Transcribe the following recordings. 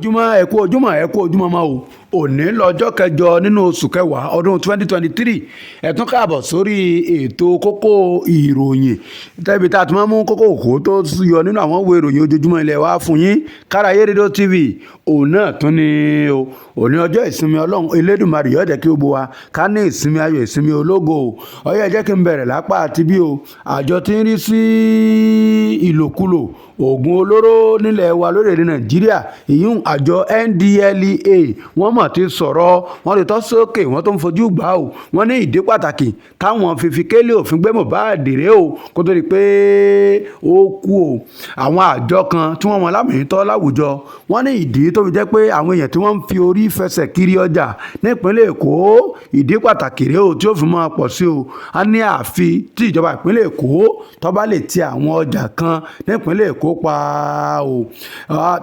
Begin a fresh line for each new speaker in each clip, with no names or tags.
Ojúmọ́, ẹ kú ojúmọ́, ẹ kú ojúmọ́ mọ́ o. Òní lọ́jọ́ kẹjọ nínú oṣù kẹwàá ọdún 2023. Ẹ tún káàbọ̀ sórí ètò Kókó Ìròyìn, tẹ́bi tá a ti máa mú kókó òkú tó yọ nínú àwọn ìwé ìròyìn ojoojúmọ́ ilẹ̀ wa fún yín. Káráyé Rédíò TV òun náà tún ní o. Òní ọjọ́ ìsinmi, Ọlọ́run Elédùmarè yóò jẹ́ kí gbogbo wa ká ní ìsinmi ayọ̀, ìsinmi ológo o. Ó yá, jẹ́ kí n bẹ̀rẹ̀ lápá àti bí o. Àjọ tí ń rí sí ìlòkulò oògùn olóró nílẹ̀ wa lórílẹ̀‐èdè Nàìjíríà, ìyún àjọ NDLEA, wọ́n mọ̀ ti sọ̀rọ̀, wọ́n ti tọ́ sókè, wọ́n tó ń fojú gbà ó. Wọ́n ní ìdí pàtàkì táwọn fi fi kélé òfin gbé Mohbad rèé o, kó tó di pé ó kú o. Àwọn àjọ kan tí wọ́n mọ̀ lámìítọ́ láwùjọ, wọ́n ní ìdí tó fi jẹ́ pé àwọn èèyàn tí wọ́n ń fi orí fẹsẹ̀ kiri ọjà nípínlẹ̀ Èkó, ìdí pàtàkì rèé o tí ó fi máa pọ̀ sí o. A ní àfi tí ìjọba ìpínlẹ̀ Èkó tó bá lè ti àwọn ọjà kan nípínlẹ̀ Èkó pa o.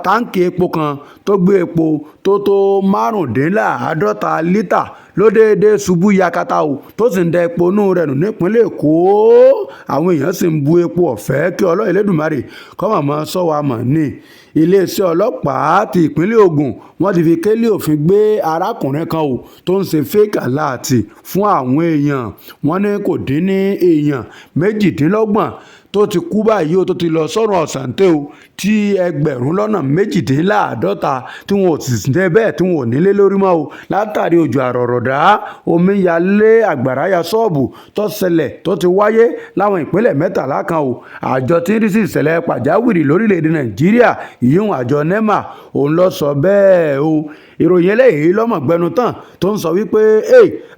Táǹkì epo kan tó gbé epo tó tó 45 lítà ló déédéé ṣubú yakata o, tó sì ń da epo inú rẹ̀ nù nípínlẹ̀ Èkó. Àwọn èèyàn sì ń bu epo ọ̀fẹ́. Kí Ọlọ́run Elédùmarè kó máa ṣọ́ wa mọ̀ ní. Iléeṣẹ́ ọlọ́pàá ti ìpínlẹ̀ Ògùn, wọ́n ti fi kélé òfin gbé arákùnrin kan o tó ń ṣe fake alert fún àwọn èèyàn. Wọ́n ní kò dín ní èèyàn 28 tó ti kú báyìí o, tó ti lọ sọ́run ọ̀sàǹtẹ̀ o, tí 250,000 tí wọn ò sì ṣe bẹ́ẹ̀ tí wọn ò nílé lórí mọ́ o, látàrí òjò àrọ̀rọ̀dá, omi yalé, àgbàrá ya ṣọ́ọ̀bù tó ṣẹlẹ̀ tó ti wáyé láwọn ìpínlẹ̀ 13 kan o. Àjọ tí ń rí sí ìṣẹ̀lẹ̀ pàjáwìrì lórílẹ̀‐èdè Nàìjíríà, ìyún àjọ NEMA, òun ló sọ bẹ́ẹ̀ o. Ìròyìn eléyìí lọ́mọ̀gbẹ́nu tán tó ń sọ wípé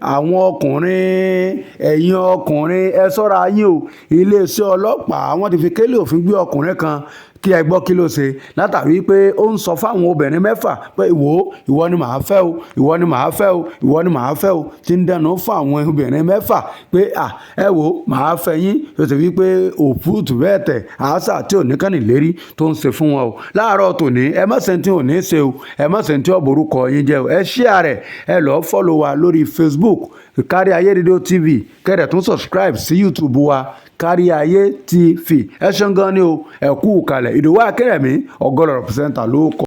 àwọn ọkùnrin, ẹ̀yin ọkùnrin, ẹ ṣọ́ra yín o. Iléeṣẹ́ ọlọ́pàá, wọ́n ti fi kélé òfin gbé ọkùnrin kan. Kí ẹ gbọ́, kí ló ṣe? Látàrí pé ó ń sọ fáwọn obìnrin 6 pé, "Ìwọ, ìwọ ni màá fẹ́ o, ìwọ ni màá fẹ́ o, ìwọ ni màá fẹ́ o," tí ń dẹnu fún àwọn obìnrin 6 pé, "À, ẹ wò, màá fẹ́ yín," tó ṣe wípé òfúùtù bẹ́ẹ̀ tẹ̀ àṣà tí ò ní kánì lérí tó ń ṣe fún wọn o. Láàárọ̀ tòní, ẹ má ṣe tí ò ní ṣe o, ẹ má ṣe tí ò borúkọ yín jẹ́ o. Ẹ share rẹ̀, ẹ lọ́ọ́ follow wa lórí Facebook, Kárí Ayé Rédíò TV, kẹ́rẹ̀ tún subscribe sí YouTube wa, Kárí Ayé TV. Ẹ ṣeun gan ni o, ẹ kú kalẹ̀. Ìdòwú Akérèmí ọgọ́lọ̀rọ̀ presenter ló kọ.